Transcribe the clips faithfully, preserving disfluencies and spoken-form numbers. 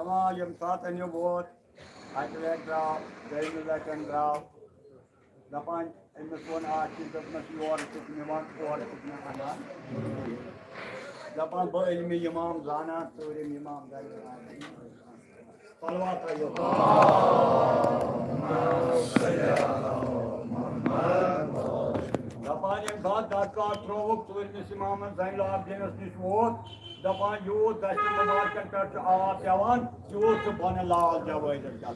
آ، ییٚمہِ ساتہٕ یہِ ووت، اَکہِ لَٹہِ درٛاو، دوٚیمہِ لَٹہِ درٛاو۔ دَپان، أمِس ووٚن اَکھ چیٖز، دوٚپنَس، "یورٕ چھُکھ نِوان، اورٕ چھُکھ نہٕ اَنان۔" دَپان، "بہٕ علمِ اِمام زانان، ژوٗرِم اِمام گَرِ زانان۔" صلوات علیہ۔ دَپان، ییٚمہِ ساتہٕ دَرکار ترٛووُکھ، ژوٗرمِس اِمامَس زینِ العابدیٖنَس نِش ووت، دَپان، یوٗت دَستہِ مُبارکَن پٮ۪ٹھ چھُ آب پٮ۪وان، تیوٗت چھُ بۄنہٕ لال جوٲہِر گژھان۔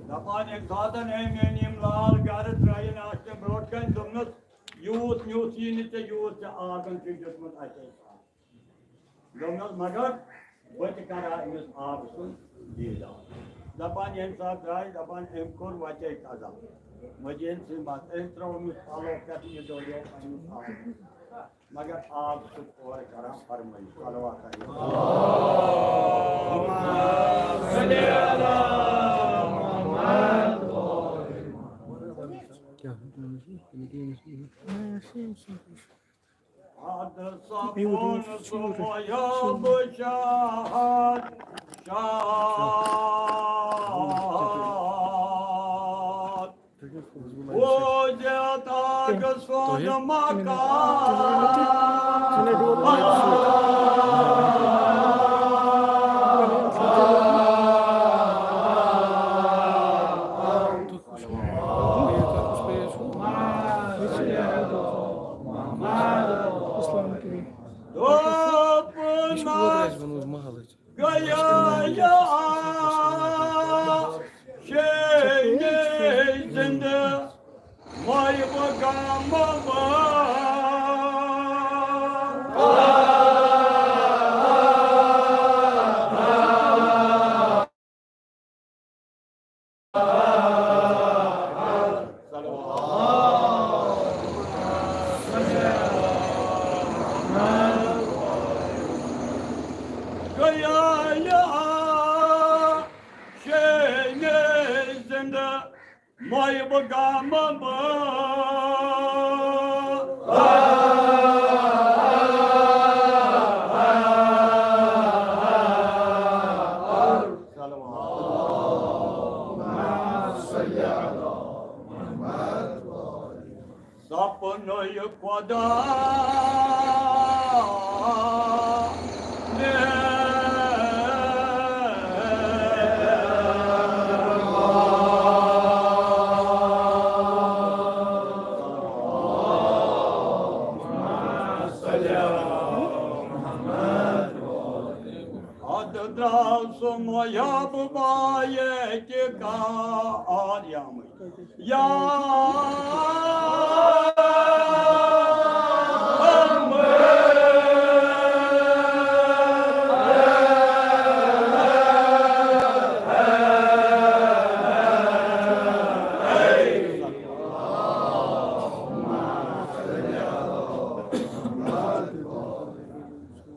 دَپان، ییٚمہِ ساتَن أمۍ میٛٲنۍ یِم لال گَرٕ ترٛٲیِن اَتھ تہِ برٛونٛٹھ کَنہِ، دوٚپنَس، یوٗت میوٗٹھ یی نہٕ ژےٚ، یوٗت ژےٚ آبَن چھُے دیُتمُت اَسہِ۔ دوٚپنَس، مگر بہٕ تہِ کَرٕ ہا أمِس آبہٕ سُنٛد دیٖدار۔ دَپان، ییٚمہِ ساتہٕ درٛاے، دَپان، أمۍ کوٚر وَتے قضا۔ مدیٖنہٕ سٕے منٛز، أمۍ ترٛوو أمِس پَلو پٮ۪ٹھ یہِ ڈولیو أمِس آبہٕ۔ مگر آب چھُ اورٕ کران فرمٲیِش، صلوات علیہ۔ کیٛاہ؟ اَدٕ سپُن سُہ غیاب شاہد، شاہد۔ او زیادہ گژھو نہ مکان۔ اسلام کریم۔ دوٚپنس گٔیے یا شے زندٕ مایہِ بہٕ غمہٕ بہٕ۔ گٔیے شے زندٕ مایہِ بہٕ غمہٕ بہٕ۔ سپنہٕ خدا مےٚ۔ اَدٕ درٛاو سُہ محبوبہ ییٚتہِ کار یامٕے۔ یا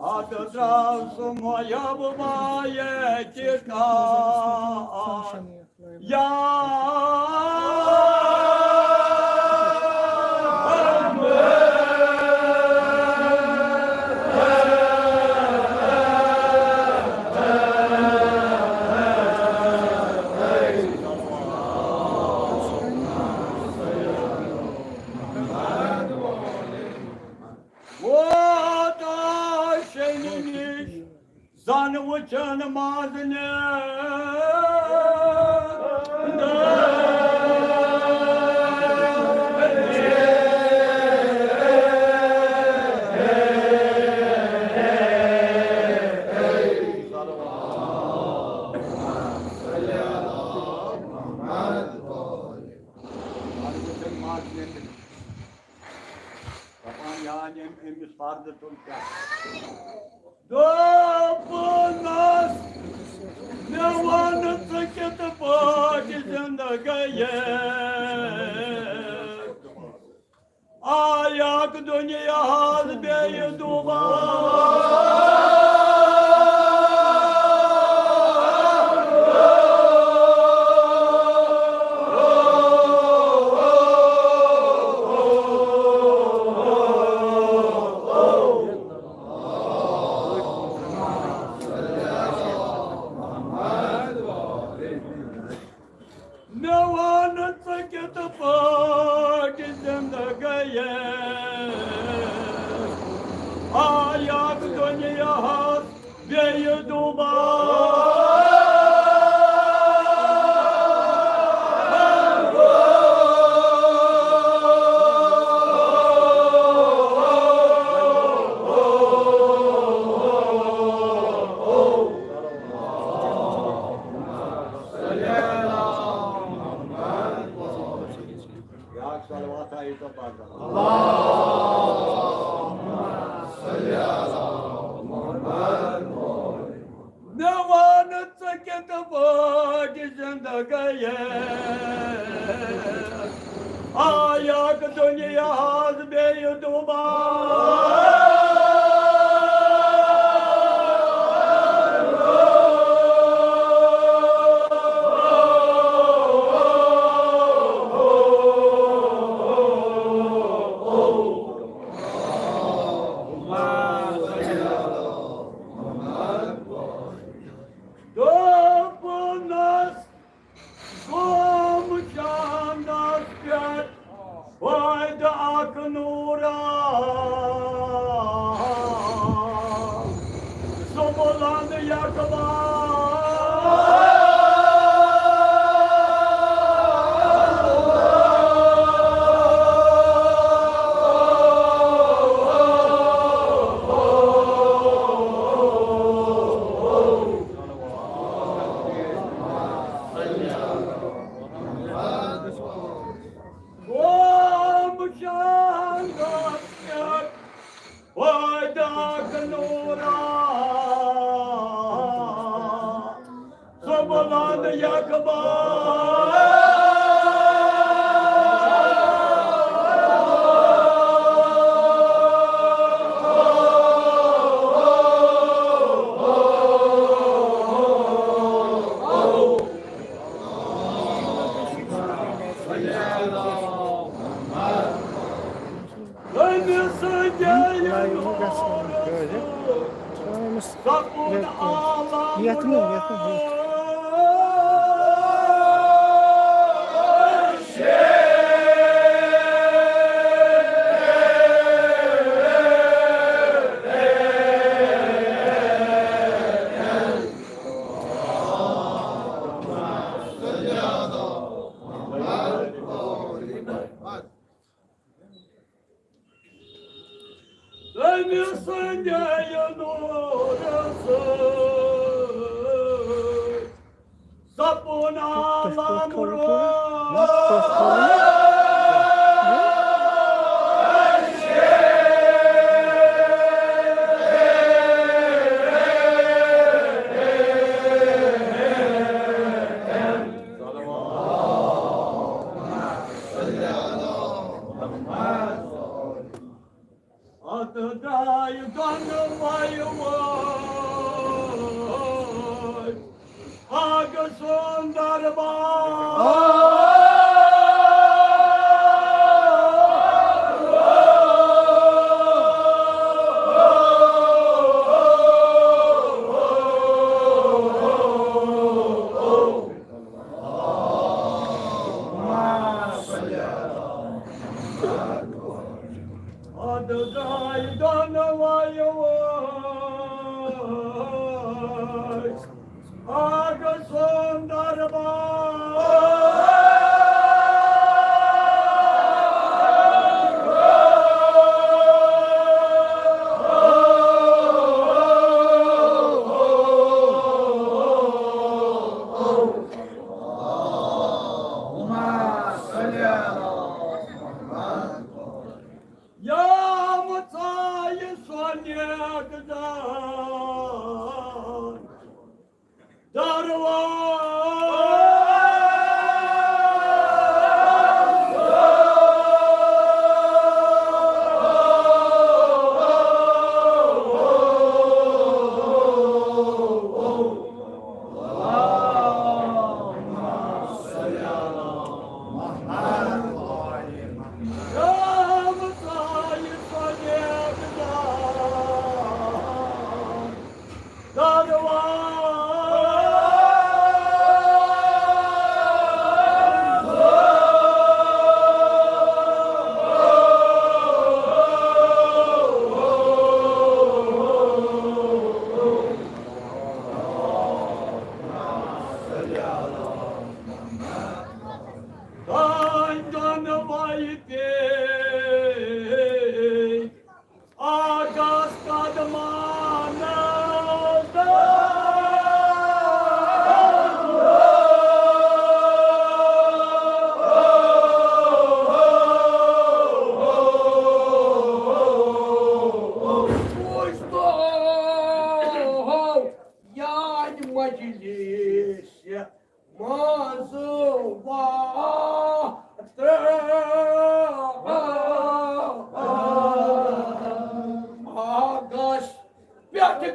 اَدٕ درٛاو سُہ محبوبہ ییٚتہِ کار۔ یا ووت شیٚنہِ نِش زن وٕچھن مازنہِ۔ دَپان، یا نِم أمِس پردٕ تُل کیٛاہ؟ دوٚپنَس، مےٚ وَن ژٕ کِتھ پٲٹھۍ زِندٕ گٔیے؟ آیکھ دُنیاہَس بیٚیہِ دوبارٕ۔ بیٚیہِ دوبارٕ۔ بیٛاکھ صلوات آیہِ تہٕ پَرنہٕ۔ مےٚ وَن ژٕ کِتھ پٲٹھۍ زِندٕ گٔیے؟ آیکھ دُنیاہَس بیٚیہِ دوبارٕ۔ دوٚپنَس، قوم شاندَس پٮ۪ٹھ پٲدٕ اَکھ نوٗرا، سُہ بُلند یکبار۔ قوم شاندَس پٮ۪ٹھ پٲدٕ اَکھ نوٗرا، سُہ بُلند یکبار۔ أمِس گٔے نوٗرٕ سۭتۍ سپُد عالم یتھ نہٕ، یتھ نہٕ، یتھ۔ أمہِ سٕنٛدِ نوٗرٕ سۭتۍ سپُد عالم روشن۔ اتھ درٛاے دۄنوَے وٲرۍ اکھ سُنٛد دربار۔ اتھ درٛاے دۄنوَے وٲرۍ اکھ سُنٛد دربار۔ یا مُژایہِ سۄ نیک زان دروا۔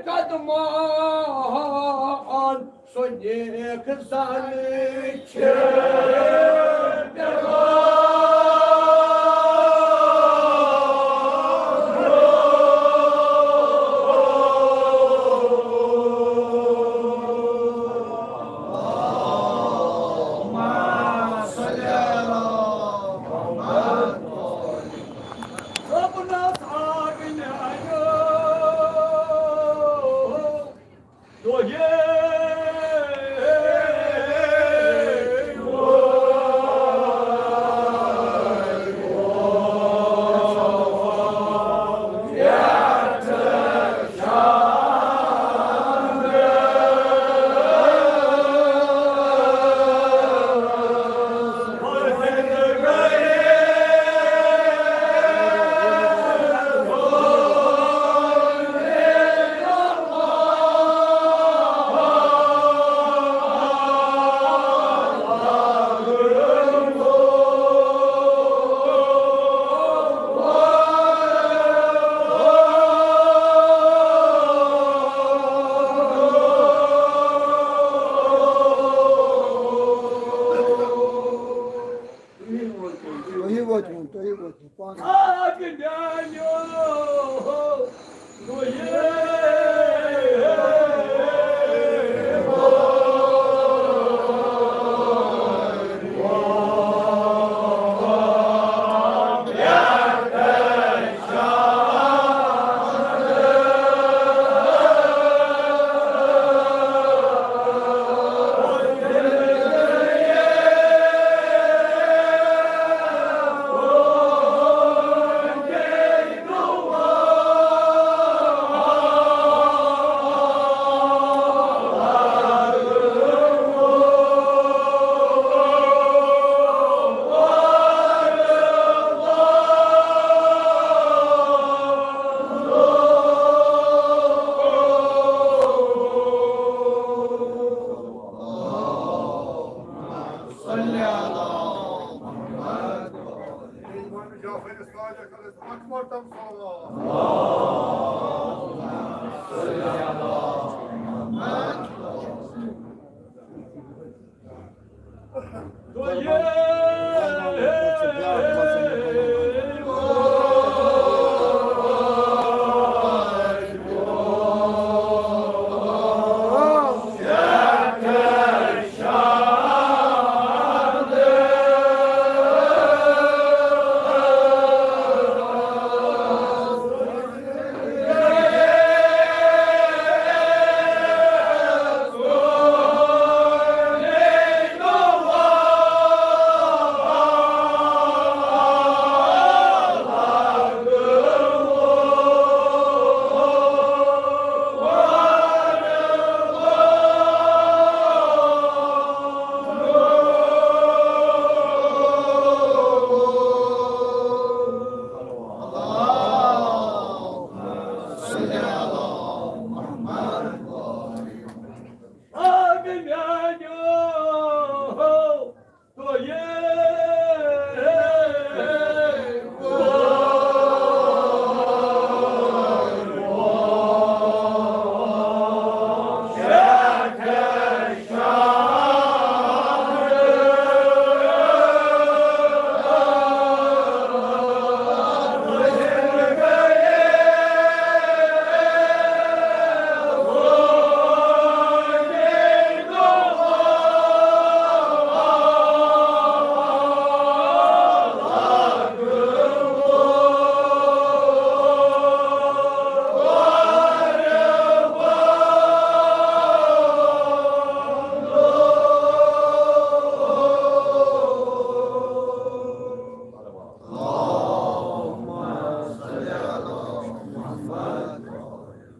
قدمان سُہ نیک زن چھِ ربنا صاحب العلو. تُہی ووتمُت، تُہی ووتمُت، پانہٕ۔ آ، میانیو، گوٚو یہِ۔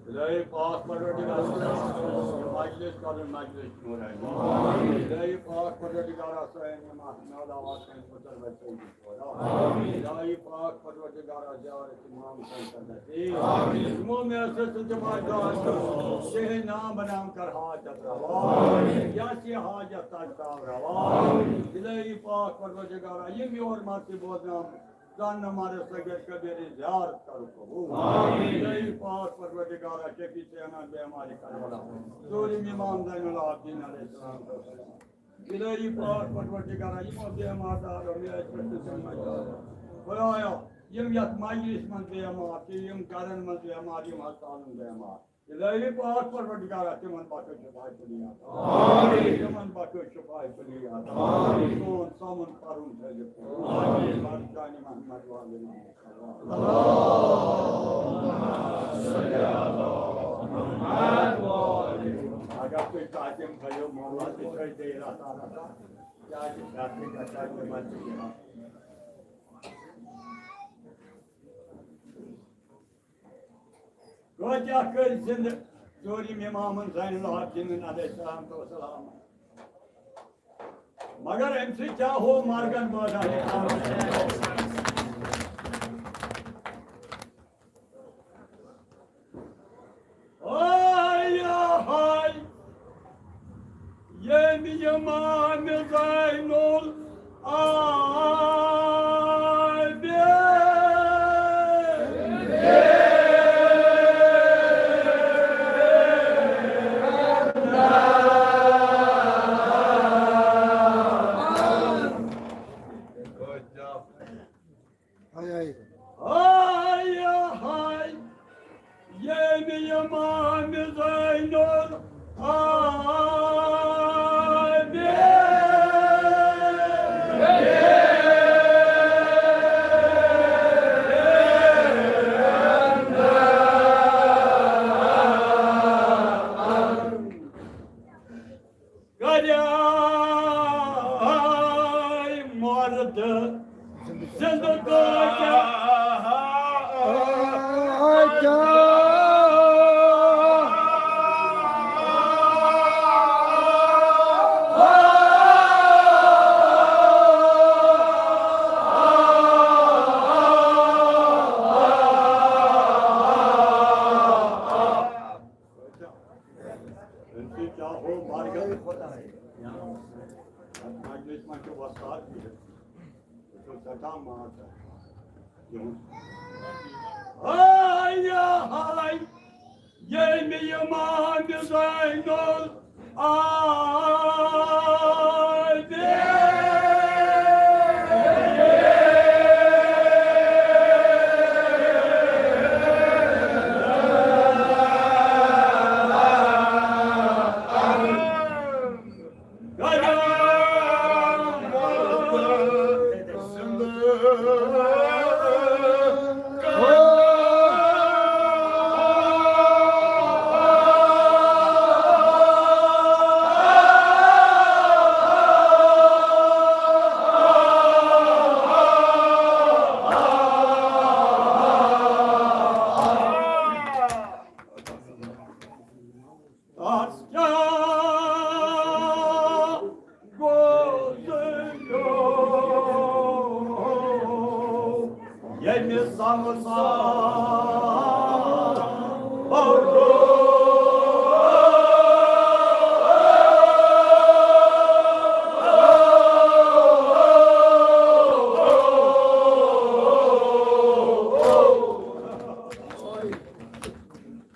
الہی پاک پروردگار، مجلس کرن مجلس نورانی۔ الہی پاک پروردگار، سٲنۍ یِم اَتھ نالہٕ آواز سٲنۍ پُتر بچٲوِتھ۔ الہی پاک پروردگار، زیارت امام حسین سنت۔ یِمو مےٚ سۭتۍ ژٕ جماعت دار چھُ، تِہنٛدۍ نام بنام کر حاجت روا۔ یس یہِ حاجت تَتھ تام روا۔ الہی پاک پروردگار، یِم یور مرضی بوزنام زن نہ مرے صغیر کبیر زیارت کرو قبول۔ آمین۔ الہی پاک پروردگارا، شفیع سینا بیمار کربلا، ژوٗرِم امام زین العابدین علیہ السلام۔ الہی پاک پروردگارا، یِمو بیمار دارو میچ پٮ۪ٹھ تہِ ژےٚ مجال۔ خدایا، یِم یتھ مجلس منٛز بیمار چھِ، یِم گرن منٛز بیمار، یِم ہسپتالن بیمار۔ الہی پاک پروردگارا، تِمن بخش شفاء کلیات۔ آمین۔ تِمن بخش شفاء کلیات۔ آمین۔ سون سمن پرُن تھٲوِتھ۔ آمین۔ بر جان محمد وآل محمد۔ اگر تُہۍ تعظیم کٔرِو، مولا تہِ چھٲے دے رہا تھا۔ کیٛازِ گژھِ گژھِ تِمن تہِ یِوان۔ توتہِ اکھ کٔرۍ زِندٕ ژوٗرِم امامن زین العابدین علیہ السلام تو سلام۔ مگر امہِ سۭتۍ کیٛاہ ہو مرگن بٲدان؟ ہاے ہاے، ییٚمہِ امام زین العابدین۔ ہاے ہاے۔ ہاے ہاے، ییٚمہِ امام زین العابدین۔ کریاے مرد زندگی۔ أمۍ سٕنٛدۍ کیٛاہ ہو مرگن خۄداے۔ اَتھ مجلس منٛز چھُ وۄستاد بِہِتھ۔ یہِ چھُ سٮ۪ٹھاہ ماز یِہُنٛد۔ ہاے ہاے، ییٚمہِ امام زین العابدین۔ تس کیٛاہ گوٚو ظُلم، ییٚمہِ سمسار بوٚو۔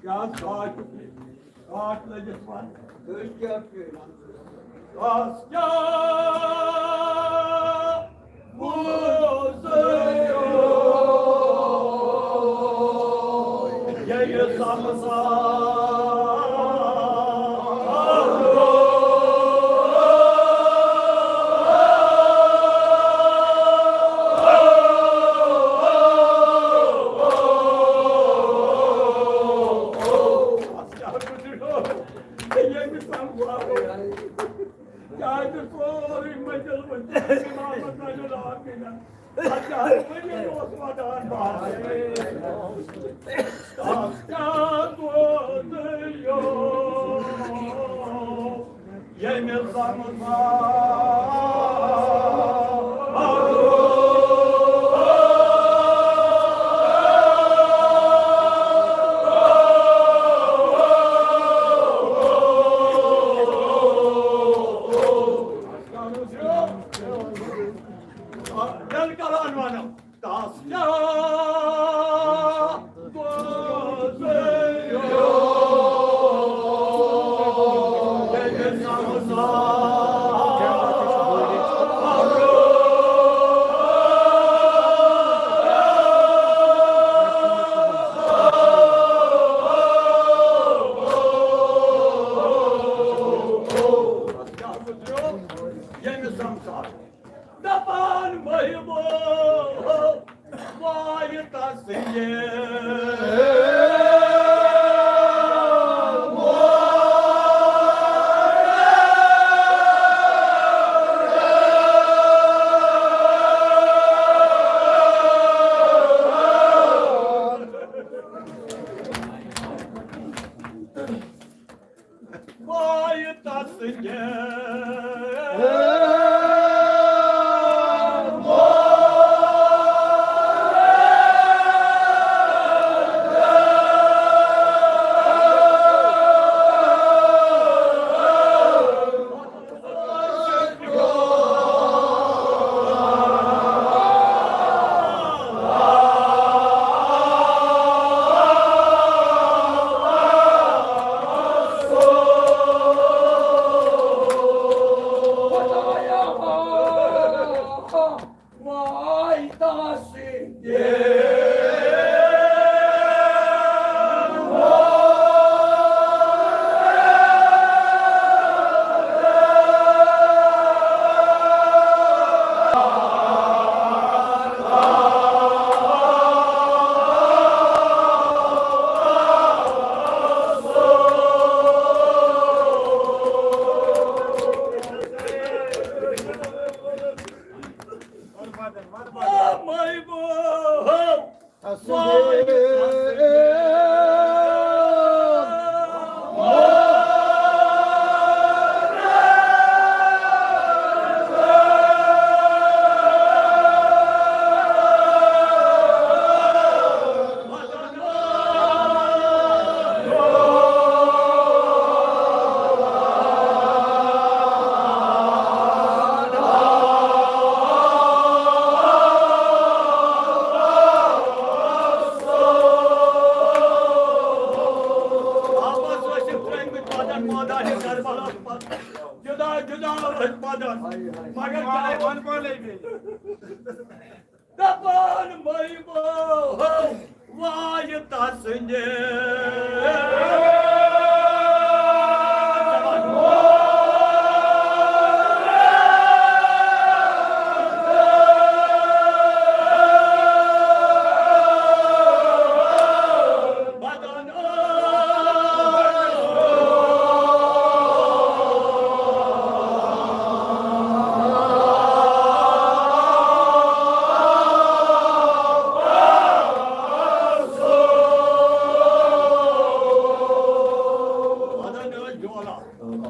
کیٛاہ کاٹ، کاٹ لٔجِتھ پَتہٕ؟ أسۍ کیٛاہ کٔرۍ؟ اَس کیٛاہ بوزو؟ ییٚلہِ سمسار کیٛاہ تہِ سورُے مٔنزِل وٕنۍ امامس نظر آو کِنہٕ؟ اَتہِ آو مٔنزِل اوس وَدان بَہار۔ اَتھ کیٛاہ گوٚو؟ ییٚمِس سمسار دپان محبوب وایہِ تسٕنٛدِ۔ وایہِ تسٕنٛدِ۔ واپس ٲسِکھ ترٛٲمٕتۍ پتن مٲدانِ کربلاہس منٛز۔ جدا جدا ٲسۍ پتن۔ مگر کیٛاہ وَن پانے بیٚیہِ؟ دپان مٔہۍ بوہو وایہِ تسٕنٛدِ۔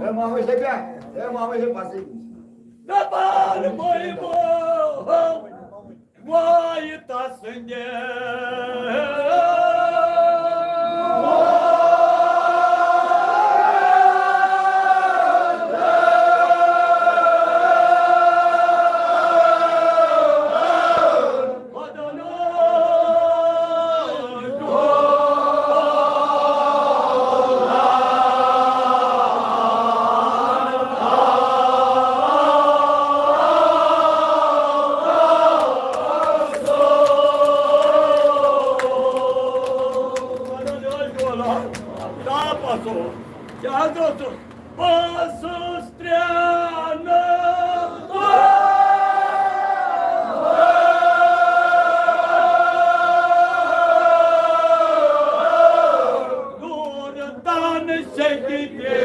اے مامہٕ چھِ بیٚہہ، اے مامہٕ چھِ پھسٕے۔ دپان مٔہۍ بوہو وایہِ تسٕنٛدِ۔ تاپس اوس، کیٛاہ حظ اوسُس؟ بہٕ اوسُس ترٛےٚ نہٕ دوٗر تن سیٚکہِ تہِ۔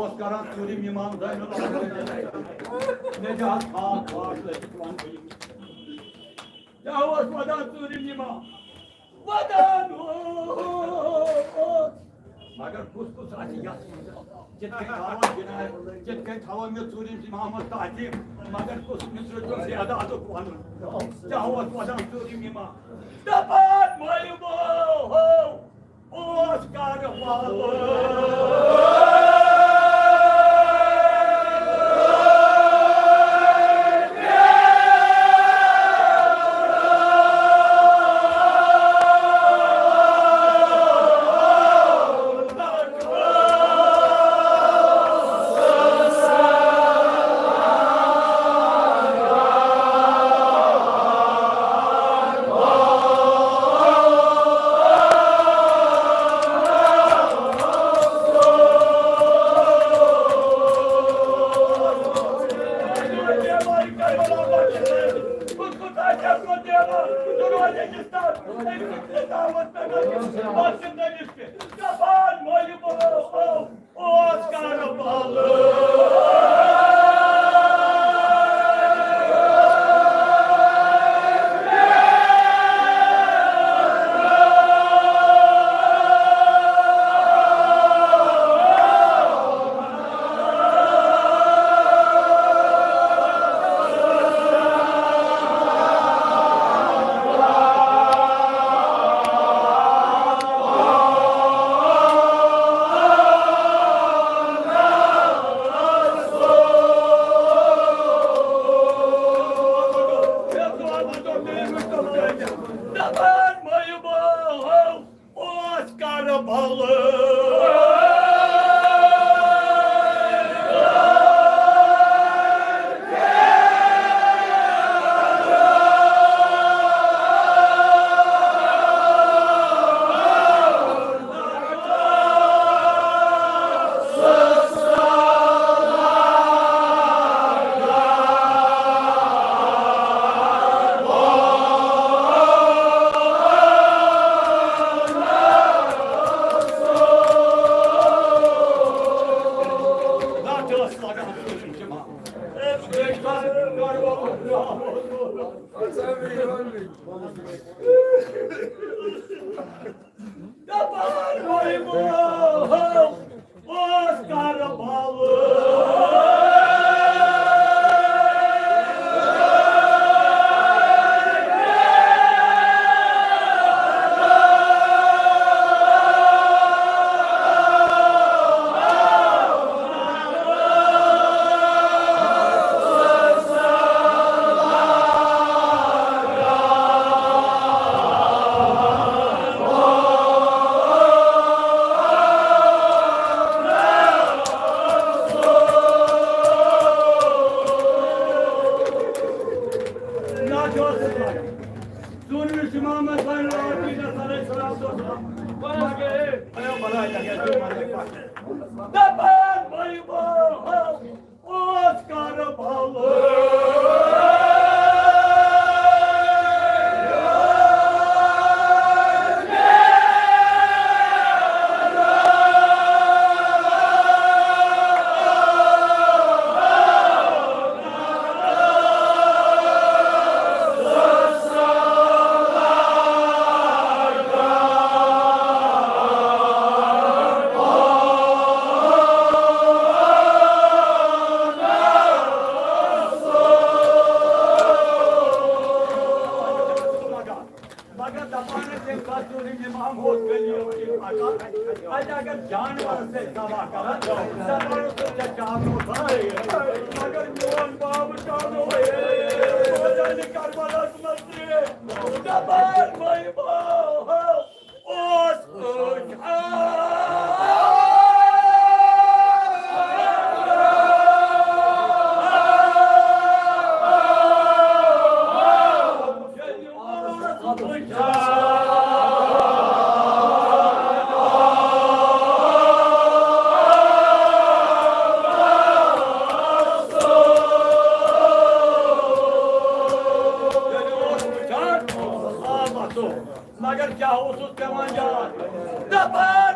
اوس کران ژوٗرِم اِمام زینُل عابدیٖن۔ مےٚ دِ حظ خاص خاص لٔژھِتھ وَنہٕ بہٕ یہِ۔ کیٛاہ اوس وَدان ژوٗرِم اِمام؟ وَدان اوس۔ مگر کُس کُس آسہِ یَتھ منٛز؟ یِتھ کٔنۍ تھاوان جِناب، یِتھ کٔنۍ تھاوان مےٚ ژوٗرِم اِمامَس تعظیٖم، مگر کُس مِصرٕ چھُ زیادٕ اَدُک وَنُن؟ کیٛاہ اوس وَدان ژوٗرِم اِمام؟ دَپان مٲلِو ہو۔ اوس کر والہٕ۔ اوس کر بالہٕ۔ دپان مٲیِو بہٕ اوس کربلہٕ۔ ژوٗرمِس اِمامَس وَنہِ راتھ پیٖٹھَس علیہ الصلوۃ والسلام، بَناو، بَناو، بَناو، بَناو۔ دَپان بَنہِ بہٕ اوس کَرٕ بَلہٕ۔ مگر دپان ٲسۍ، ییٚمہِ پتہٕ ژوٗرِم اِمام اوس گلی اوس یہِ پکان، اتہِ اگر جانورس ٲسۍ ذبح کران، دپان اوس، "ژےٚ چاونو سا؟" مگر میون باب چاونو، مٲدانِ کربلاہس منٛز تہِ۔ دپان، "وۄنۍ ما اوس وٕچھان؟" مگر کیٛاہ اوسُس پٮ۪وان یاد؟ دَپان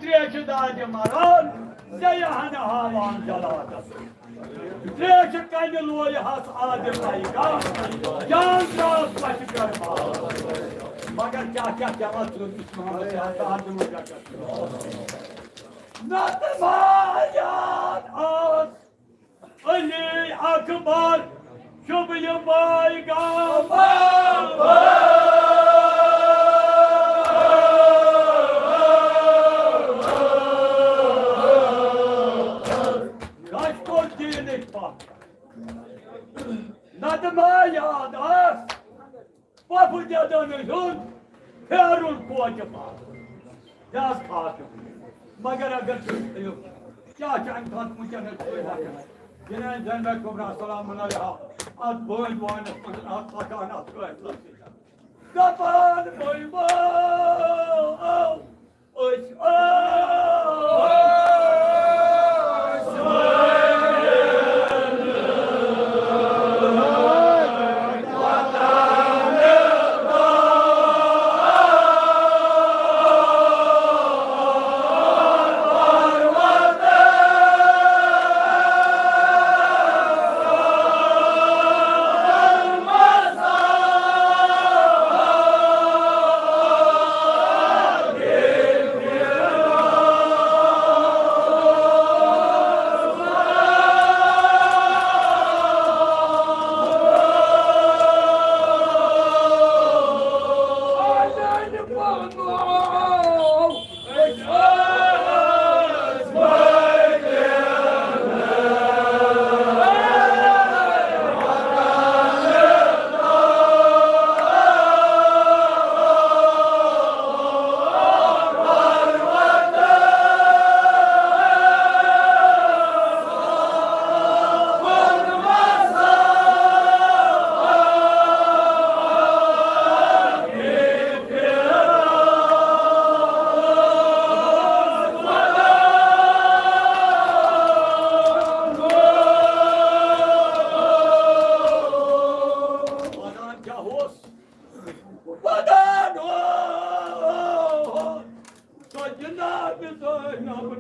تریشہِ دادِ مران، ژےٚ ہن ہاوان جلاتس۔ تریشہِ کنہِ لویہِ ہس آدِ پیغام، جان درٛاس پتہِ پٮ۪ٹھ مال۔ مگر کیٛاہ کیٛاہ کھٮ۪وان ژٕ یُس محمد یاد آدِ مجاکت۔ نتہٕ ما یاد آس علی اکبر شُبہٕ یہِ بایگام۔ گژھ کوٚر دیٖنٕکۍ پتھ۔ نتہٕ ما یاد آس پۄپھٕ دٮ۪دن ہُنٛد پھیرُن کوچہِ پتھ۔ یہِ حظ کھاتہٕ۔ مگر اگر تُہۍ تھٲیِو، کیٛاہ چھِ اَمہِ خٲطرٕ وٕنکیٚنَس تُہۍ وَنان؟ جناب زینب کبریٰ سلام علیہا، اَتھ بٲنۍ وانَس منٛز، اَتھ پَکان، اَتھ قٲفلَس سۭتۍ۔ دَپان بٲے مو، أسۍ ٲسۍ ودان کیٛاہ اوس؟ ودان اوس سۄ جناب زینب۔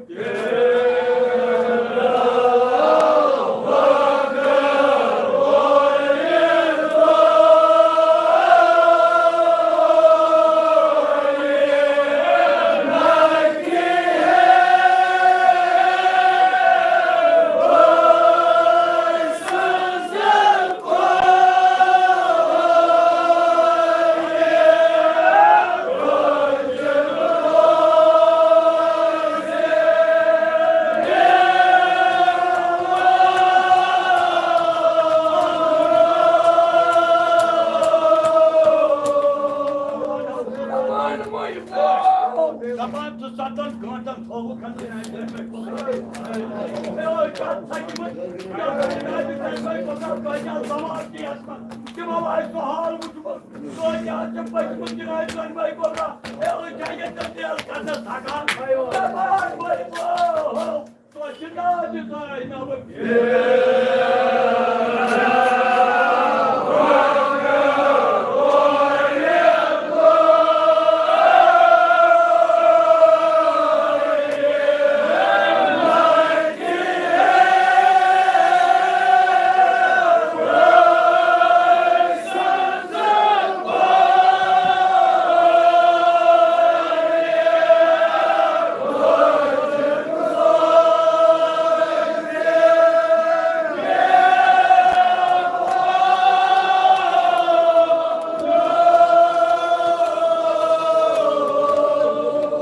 دپان ژٕ ستن گٲنٛٹن تھوٚوُکھ۔ تِمو آسہِ سُہ حال وُچھمُت، توتہِ آسہِ پٔتمہِ جنابِ زینبِ کبریٰ۔ ہے، أسۍ چھا ییٚتٮ۪ن تیز کرنس تھکان؟ دپان بٔلۍ گوٚو، توتہِ جنابِ زینبِ۔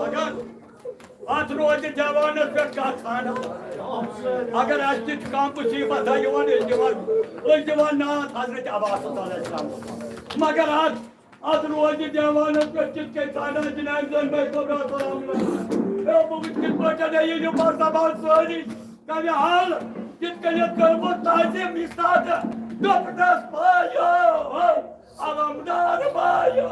اگر اتھ روزِ دیوانس پٮ۪ٹھ کتھ خانہ، اگر اسہِ تہِ چھُ کانٛہہ مصیبت ہا یِوان، أسۍ دِوان، أسۍ دِوان نعت حضرت عباس علیہ السلام۔ مگر اتھ، اتھ روزِ دیوانس پٮ۪ٹھ کِتھ کٔنۍ خانہ جناب زینبِ کبریٰ سلام علیہا۔ ہے، بہٕ وٕچھٕ کِتھ پٲٹھۍ یہِ یِم زبان سٲری کمہِ حال، کِتھ کٔنۍ کٔرمٕژ تعظیم یہِ سادٕ دوٚپنس بایو۔ علمدار بایو۔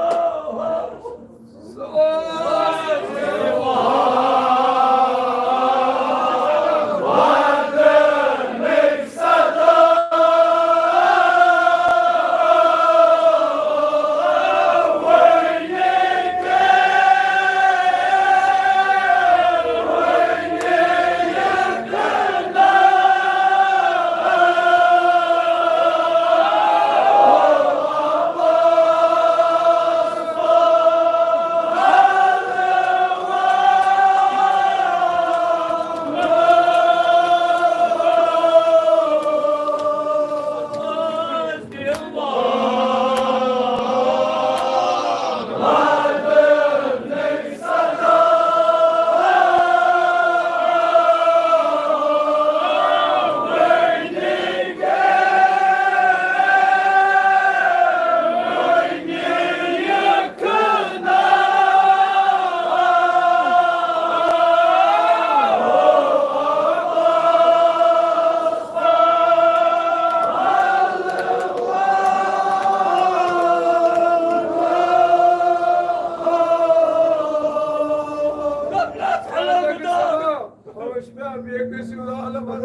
بیٚیہِ گٔژھِو عالمَس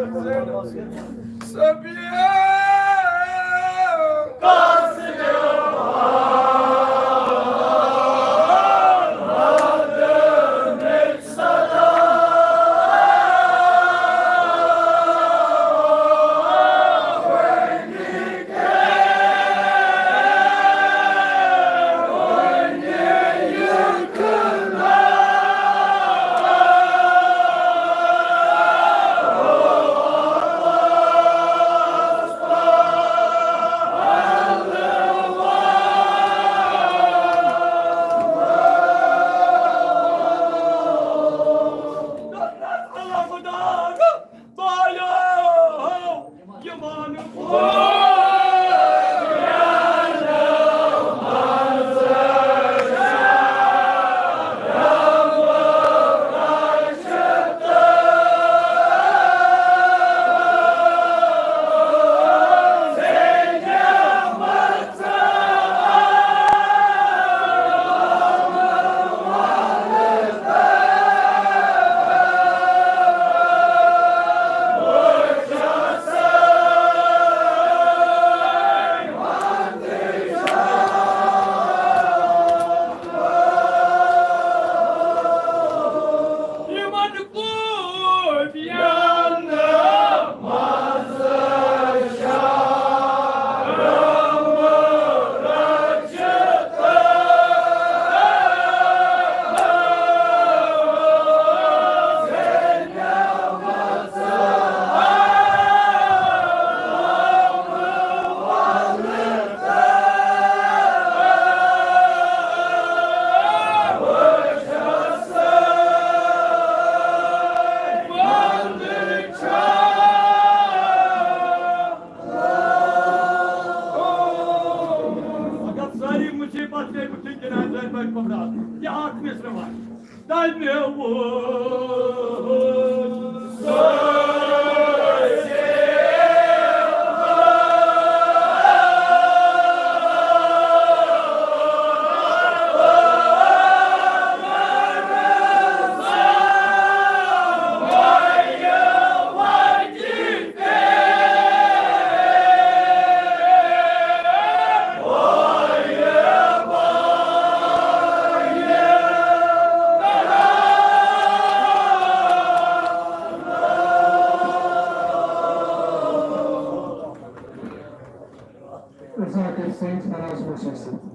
زینَس۔ سبیل اگر ساری مصیبت گٔے وٕچھِنۍ جناب زین بھائی کۄکرا، یہِ اکھ مِصرٕ وَن۔ تَمہِ ووٚن ذاکر سید فراز مشرف۔